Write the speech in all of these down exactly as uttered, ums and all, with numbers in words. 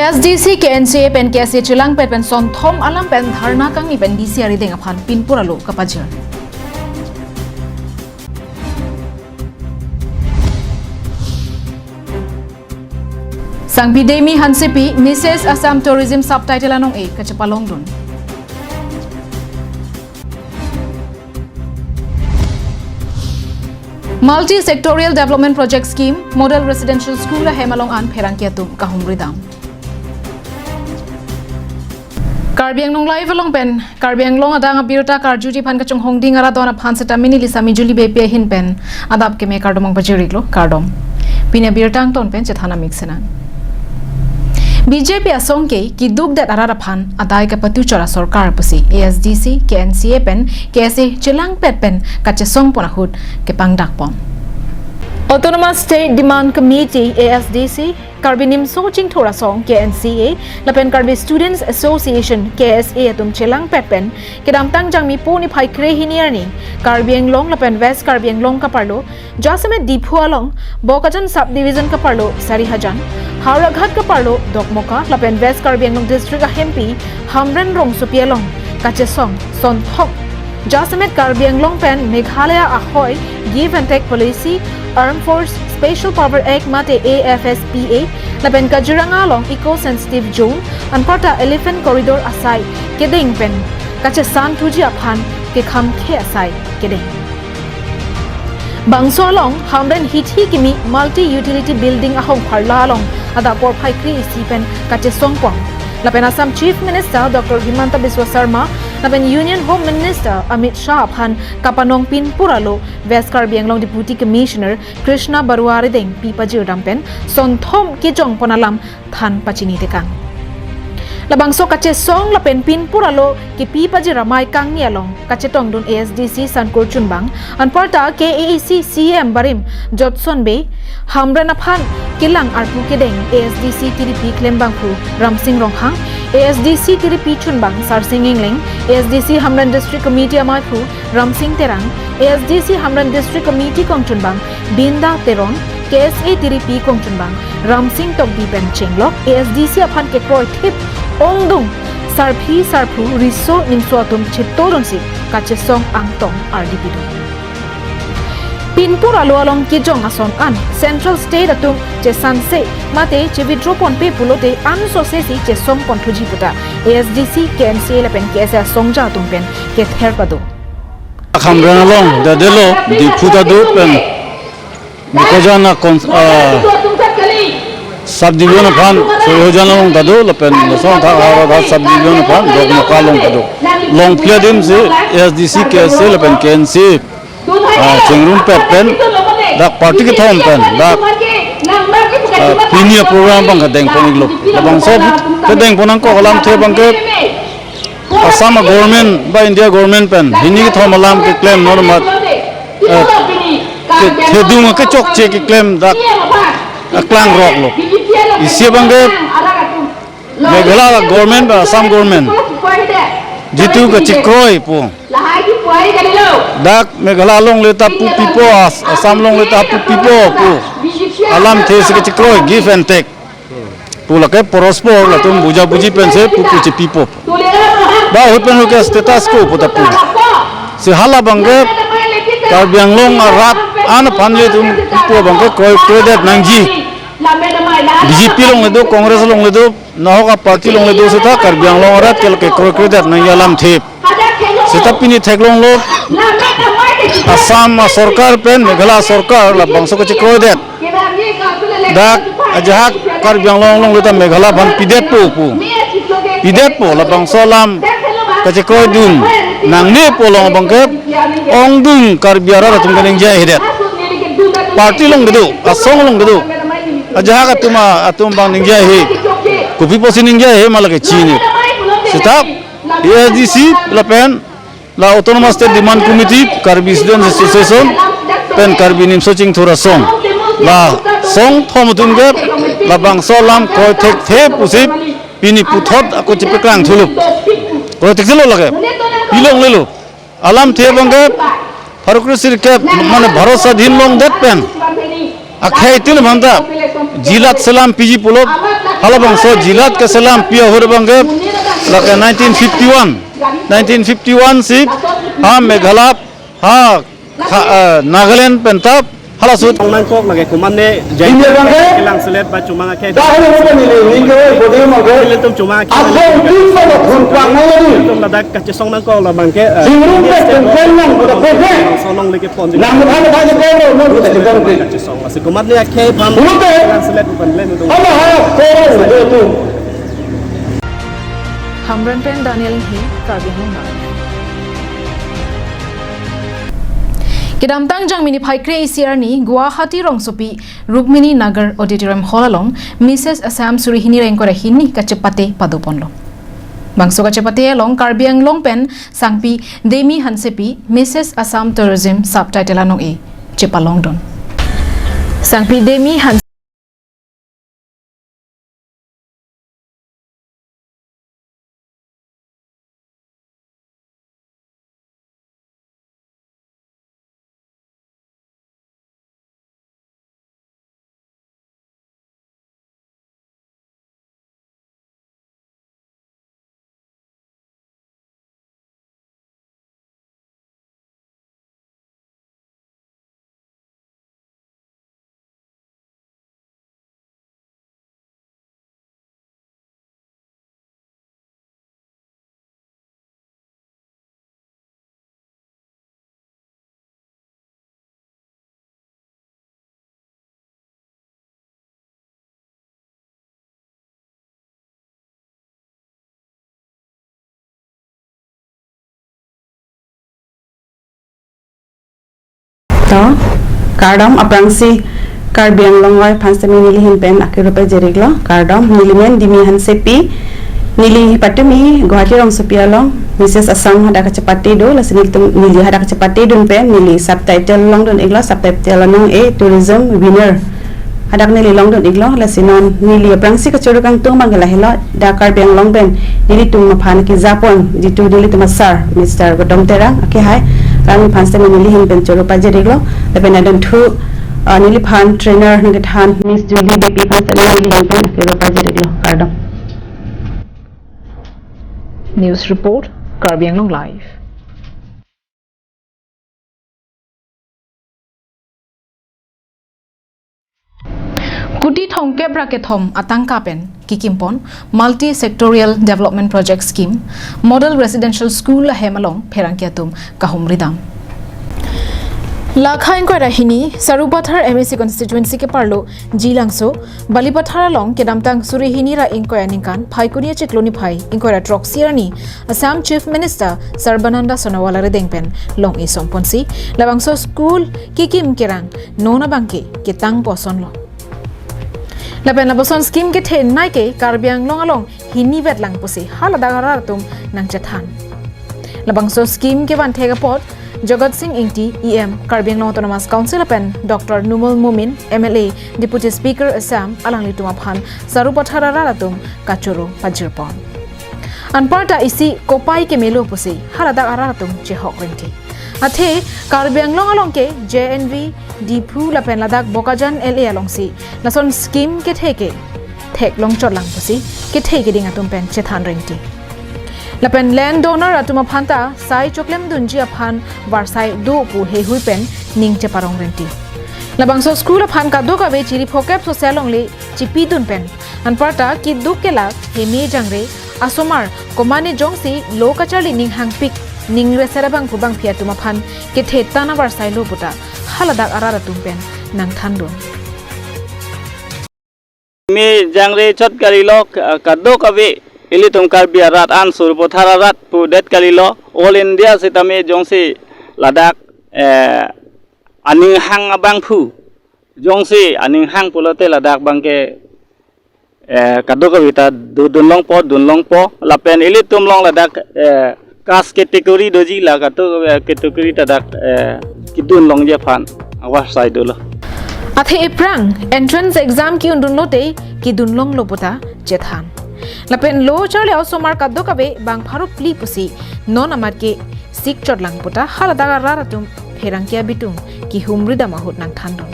ASDC, KNCA pen KSA chelangpet pen sonthom alam pen dharna kangni pen DC arideng aphan pinpur alo kapajir. Sangpi Demi Hansepi, Missus Assam Tourism Subtitle anong-e kachepalongdun. Multi Sectorial Development Project Scheme, Model Residential School ahem along an pherangke atum kahumridam. Karbi Anglong Live along pen Karbi Anglong adang abirta karjuji aphan kachonghongding arat don aphan seta mini lisa mijuli bepi ahin pen adap keme kardom pajir-iklo, kardom. Pini abirta angton pen chethan amik senan. BJP asong ke kidukdet arat aphan adai kapatuchor asorkar pusi ASDC, KNCA pen KSA chelangpet pen kachesongpon ahut kepangdakpon. Autonomous State Demand Committee, ASDC, Karbi Nimso Chingthur Asong, KNCA, lapen Karbi Students Association, KSA atum chelangpet pen kedamtang Jangmi po niphai krehini arni Karbi Anglong lapen West Karbi Anglong kaparlo jasemet Diphu along Bokajan Subdivision kaparlo Sarihajan, Howraghat kaparlo Dokmoka lapen West Karbi Anglong District ahempi Hamren rongsopi along kachesong sonthom jasemet Karbi Anglong pen Meghalaya ahoi Give and Take Policy, Armed Force Special Power Act mate AFSPA lapen Kaziranga along Eco Sensitive Zone, anparta Elephant Corridor asai kedeng pen kachesanthuji aphan kekhamkhe asai kedeng. Bangso along Hamren hithi kimi Multi Utility Building ahong pharla along adap porphai kre-isi pen kachesongpon. Lapen Assam Chief Minister Doctor Himanta Biswa Sarma lapen Union Home Minister Amit Shah aphan kapanong pinpur alo West Karbi Anglong Deputy Commissioner Krishna Barua arideng pi pajirdam pen sonthom kejongpon alam than pachinitekang. Labangso kachesong lapen pinpur alo kepi pajir amei kangni along kachetongdun ASDC Sankur Chunbang, anparta KAAC CEM barim Jotson Bey, Hamren aphan kelang arpu kedeng ASDC tiripi klembangphu Ramsing Ronghang, ASDC tiripi chunbang Sarsing Engleng, ASDC Hamren District Committee ameiphu Ramsing Terang, ASDC Hamren District Committee kongchunbang Binda Teron, KSA tiripi kongchunbang Ramsing Tokbi pen chenglok ASDC aphan kekroithip ongdung sarpi sarpo riso nimso atum chetodunsi kachesong angtong ardi pidun. Pinpur alo along kejong ason an Central State atum chesanse mate che-withdraw ponpe pulote ansose si chesongponthuji puta ASDC, KNCA lapen KSA asongja atum pen kether pado. Hamren along dadelo Diphu ta do pen Bokajan a kon-, ah, subdivision aphan Sarihajan along ta do lapen lason athak Howraghat subdivision aphan Dokmoka along ta do. Longphli adim si ASDC, KSA lapen KNCA, ah, chingrumpet pen dak party kethom pen dak, ah, pini program abang kedengpon-iklo. Labangso kedengpon nangkok alamthe abangke Assam government ba India government pen hini kethom alam keklem normat, eh, ke-, thedung kechokche keklem dak aklang roklo. Isi abangke Meghalaya government ba Assam government jitu kachekroi pu. Dak Meghalaya alongle ta pu pipo, As-, Assam alongle ta pu pipo pu alamthe si kachekroi, give and take. Pu lake porospor latum bujabuji pensi pu pu chepipo. Ba ahut pen ahut ke status quo pu ta pu. Si hala abangke Karbi Anglong arat an aphan le tum pu abangke kroikredet nangji. BJP alongle do, Congress alongle do, nahok a party alongle do seta Karbi Anglong arat ke lake kroikredet nangji alamthe. Seta pini theklonglo Assam asorkar pen Meghalaya asorkar labangso kachekroidet. Dak ajahak Karbi Anglong alongle ta Meghalaya aphan pidetpo pu. Pidetpo labangso alam kachekroidun nangne pu along abangke ongdung Karbi arat atum kaningje-idet. Party along kedo, asong along kedo. Ajahak atum a, atum abang ningje-i. Kopi pusi ningje-i ma lake chini. Seta ASDC lapen la Autonomous State Demand Committee, Karbi Students Association, pen Karbi Nimso Chingthur Asong. La song thom atum ke labangso alam kroithekthe pusi pini puthot ako chepeklang thulo. Kroithekthelo lake. Pilonglelo. Alamthe abangke pharo kre sirkep mane Bharat Sadhin longdet pen akhei tin manta jilat selam piji pulo. Halabangso jilat keselam pi ahut abangke lake nineteen fifty-one. Nineteen fifty-one si ha Meghalaya, ha, ha, eh, Nagaland pen ta halaso. Ong nangkok lake komatne jai. Ini abangke. Kelang selet ba chomang akhei. Dah, ini apa nih, ini ke, bodi abangke. Ilitum chomang akhei. Apa itu pada berubah lagi? Ilitum ladak kachesong nangkok labangke, eh, Jingrum ke tengkeng nang pada pede. Sonong lagi pon. Nang muthan muthan ke pede, nang kita kita. Kachesong. Lasi komatne akhei aphan. Ulu te. Kelang selet pen le nudung. Apa ha, koro, itu. Hamren pen Daniel Inghi, Karbi Anglong Live. Kedamtang Jangmi niphai kre-isi arni Guwahati rongsopi Rukmini Nagar Auditorium Hall along Missus Assam suri hini ra ingkoi ra hini kachepate padoponlo. Bangso kachepate along Karbi Anglong pen sangpi Demi Hansepi, Missus Assam Tourism subtitle anong-e chepalongdun. Sangpi Demi Hansepi To, kardom aphrangsi Karbi Anglong Live aphan sitame neli ahin pen akero pajir-iklo, kardom, neli men Demi Hansepi, neli patumi Guwahati rongsopi along, Missus Assam hadak kachepate do, lasi nelitum neli hadak kachepate dun pen, neli subtitle longdun-iklo, subtitle anong-e tourism winner. Hadak neli longdun-iklo, lasi non neli aphrangsi kachoro kangtung abangke lahelo, dak Karbi Anglong pen nelitum aphan kejapon, jitu nelitum a-sir, Mister Gautam Terang, akehai, alang aphan sitame neli ahin pen choro pajir-iklo, lapen adunthu, ah, neliphan trainer nangkethan Miss Julie Beypi aphan sitame neli ahin pen choro pajir-iklo, kardom. News report, Karbi Anglong Live. Kuti thomkep ra kethom atangka pen kekimpon Multi Sectorial Development Project Scheme, Model Residential School ahem along pherangke atum kahumridam. Lakha ingkoi ra hini, Sarupathar M A C constituency keparlo Jilangso, Balipathar along kedamtang suri hini ra ingkoi aningkan, Phaikuni achiklo niphai ingkoi ra throksi arni, Assam Chief Minister Sarbananda Sonowal arideng pen long-e somponsi, labangso school kekim kerang non abangke ketang posonlo. Lapen lapuson scheme kethenei ke Karbi Anglong along hini vetlang pusi haladak arat atum nangchethan. Labangso scheme kevan thek apot Jagat Sing Engti, E M, Karbi Anglong Autonomous Council lapen Doctor Numal Momin, M L A, Deputy Speaker Assam, alanglitum aphan Sarupathar arat atum kachoro pajirpon. Anparta isi kopai kemelo pusi haladak arat atum chehok rengti. Athe Karbi Anglong along ke J N V, Diphu lapen ladak Bokajan L A alongsi lason scheme kethe ke theklong chotlang pusi kethe keding atum pen chethan rengti. Lapen land donor atum aphan ta sai choklemdunji aphan varsai do pu heihui pen ning cheparong rengti. Labangso school aphan kadokave chiri phokep sose alongle chipidun pen anparta keduk kelak heme jangre asomar komane jongsi lo kacharli ning hangpik ning reser abangphu bangphi atum aphan kethe tan avarsai lo puta haladak arat atum pen nangthandun. Heme jangre chot kalilo, ka-, kadokave ilitum Karbi arat an Sarupathar arat pudet kalilo, All India sitame jongsi ladak, eh, aning hang abangphu, jongsi aning hang pulote ladak abangke, eh, kadokave ta do-, dunlongpo, dunlongpo, lapen ilitum along ladak, eh, caste category doji la kato, eh, category ta dak, eh, kedunlongji aphan avarsai dolo. Athe ephrang entrance exam ke-undunlote kedunlonglo puta chethan. Lapen lo charli osomar kadokave bang pharo phli pusi non amat ke sik chotlang puta haladak arat atum pherangke abitung kehumridam ahut nangthandun.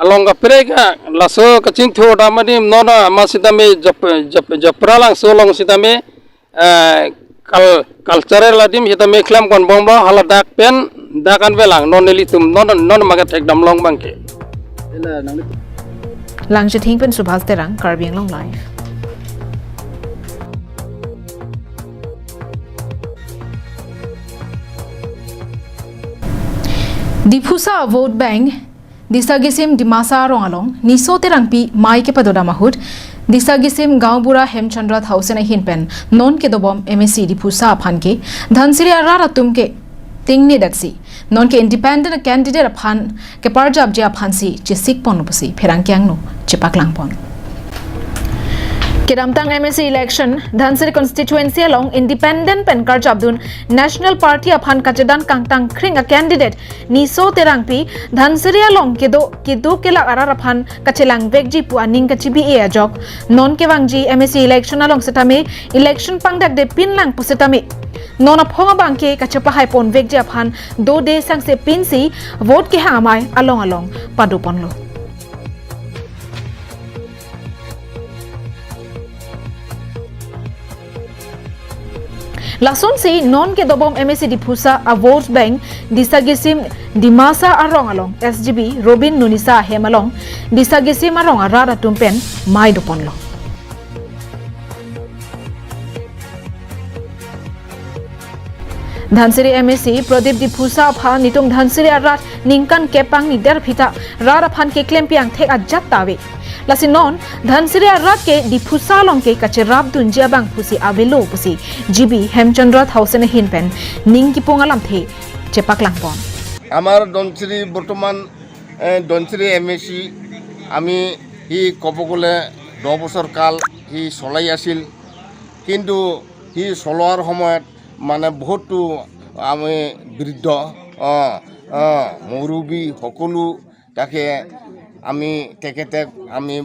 along kaprek a, laso kachingthur dam adim non a, ma sitame Jap-, Jap-, Japralangso along sitame, eh, kal-, cultural adim sitame klemkon bomlo, haladak pen dak anvelang non nelitum non, non ma kathek damlong abangke. Langchething pen Subhas Terang, Karbi Anglong Live. Diphusa Vote Bank, Disa Kisim Dimasa arong along, Niso Terangpi mei kepadodam ahut, Disa Kisim Gaonbura Hemchandra Thaosen ahin pen non kedobom M A C Diphusa aphan ke Dhansiri arat atum ke tingnidetsi non ke independent candidate aphan keparjapji aphansi chesikpon pusi pherangke angno chepaklangpon. Kedamtang M A C election, Dhansiri constituency along independent pen karjapdun National Party aphan kachedan kangtang kring a candidate Niso Terangpi Dhansiri along kedo kedo kelak arat aphan kachelangvekji pu aning kachibi-e ajok, non kevangji M A C election along setame election pangdakde pinlang pu setame non aphong abangke kachepahaiponvekji aphan dode sangse pinsi vote kehang amei along along padoponlo. Lasonsi non kedobom M A C Diphusa a vote bank Disa Kisim Dimasa arong along S G B Robin Nunisa ahem along Disa Kisim arong arat atum pen mei doponlo. Dhansiri M A C Pradip Diphusa aphan nitum Dhansiri arat ningkan kep pangni derphita rat aphan keklempi angthek ajat ta ave. Lasi non Dhansiri arat ke Diphusa along ke kacherapdunji abang pusi avelo pusi G B Hemchandra Thaosen ahin pen ning kipung alamthe chepaklangpon. আমাৰ ধনশিৰি বৰ্তমান, এ, Dhansiri M A চি আমি সি ক'ব গ'লে দহ বছৰ কাল সি চলাই আছিল, কিন্তু সি চলোৱাৰ সময়ত মানে বহুতো আমি বৃদ্ধ, অ, অ, মুৰব্বী সকলো তাকে আমি তেখেতে আমি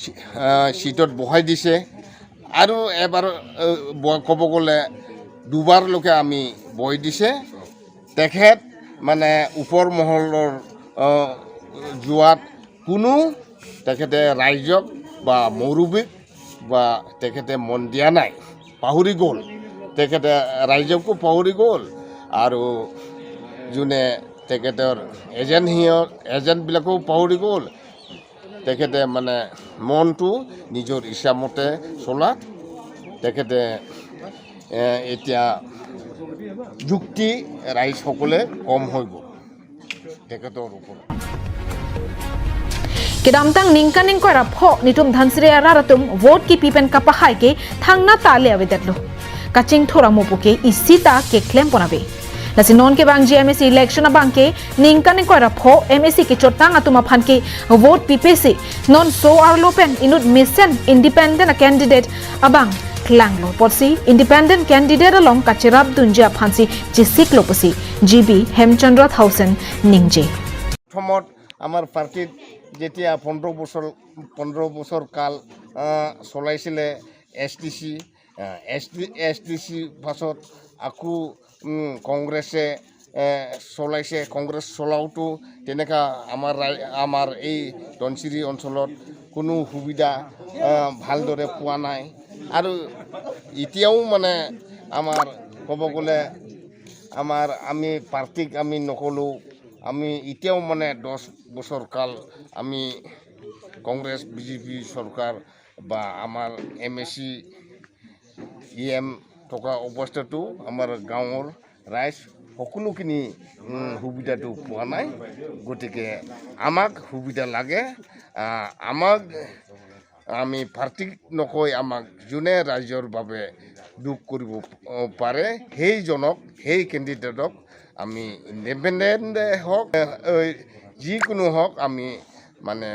চি-, আহ, চিটত বহাই দিছে। আৰু এবাৰ, আহ, ব-, ক'ব গ'লে দুবাৰলৈকে আমি বহাই দিছে। তেখেত মানে ওপৰ মহলৰ, আহ, যোৱাত কোনো তেখেতে ৰাইজক বা মুৰব্বীক বা তেখেতে মন দিয়া নাই, পাহৰি গ'ল। তেখেতে ৰাইজকো পাহৰি গ'ল আৰু যোনে তেখেতৰ এজেণ্ট, সিহঁত এজেণ্টবিলাকো পাহৰি গ'ল। তেখেতে মানে মনটো নিজৰ ইচ্ছামতে চলাত তেখেতে, এ, এতিয়া যুক্তি ৰাইজসকলে কম হৈ গ'ল তেখেতৰ ওপৰত। Kedamtang ningkan ingkoi ra pho nitum Dhansiri arat atum vote kipi pen kapahai ke thangnatta le avedetlo. Kachingthur amopu ke isi ta keklempon ave. Lasi non kevangji M A C election abang ke ningkan ingkoi ra pho M A C kechotang atum aphan ke vote pipesi non so arlo pen inut mesen independent a candidate abang klanglo apotsi independent candidate along kacherapdunji aphansi chesiklo pusi G B Hemchandra Thaosen ningje. প্ৰথমত আমাৰ পাৰ্টিত যেতিয়া পোন্ধৰ বছৰ, পোন্ধৰ বছৰ কাল, আহ, চলাইছিলে এছ টি চি, আহ, এছ টি, এছ টি চি পাছত আকৌ, উম, কংগ্ৰেছে, এ, চলাইছে। কংগ্ৰেছ চলাওঁতো তেনেকা আমাৰ ৰাই-, আমাৰ এই ধনশিৰি অঞ্চলত কোনো সুবিধা, আহ, ভালদৰে পোৱা নাই। আৰু এতিয়াও মানে আমাৰ ক'ব গ'লে আমাৰ, আমি পাৰ্টিক আমি নক'লো, আমি এতিয়াও মানে দহ বছৰ কাল আমি কংগ্ৰেছ, বি জে পি চৰকাৰ বা আমাৰ M A C, E M থকা অৱস্থাতো আমাৰ গাঁৱৰ ৰাইজ সকলোখিনি, উম, সুবিধাটো পোৱা নাই। গতিকে আমাক সুবিধা লাগে। আহ, আমাক আমি পাৰ্টিক নকৈ আমাক যোনে ৰাইজৰ বাবে দুখ কৰিব, আহ, পাৰে, সেইজনক, সেই কেণ্ডিডেটক আমি ইণ্ডিপেণ্ডেণ্ট হওক, এ, এ, যিকোনো হওক, আমি মানে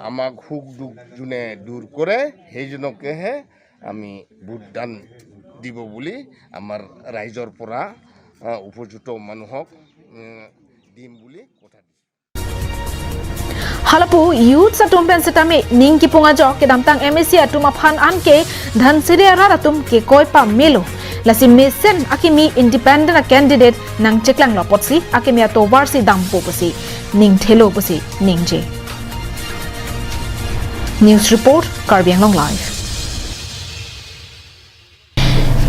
আমাক সুখ দুখ যোনে দূৰ কৰে, সেইজনকেহে আমি ভোটদান দিব বুলি আমাৰ ৰাইজৰ পৰা, আহ, উপযুক্ত মানুহক, উম, দিম বুলি কথা দিছোঁ। Halapu youth atum pen setame ning kipung ajok kedamtang M A C atum aphan anke Dhansiri arat atum kekoi pamelo. Lasi mesen akimi independent a candidate nangcheklanglo apotsi akimi atovarsi dampo pusi ningthelo pusi ningje. News Report, Karbi Anglong Live.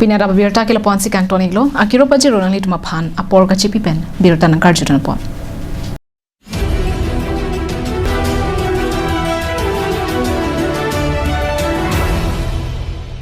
Pini adap abirta ke lapu-ansi kangton-iklo, akiro pajirlo nanglitum aphan, apor kachepi pen birta nangkarjudunpo.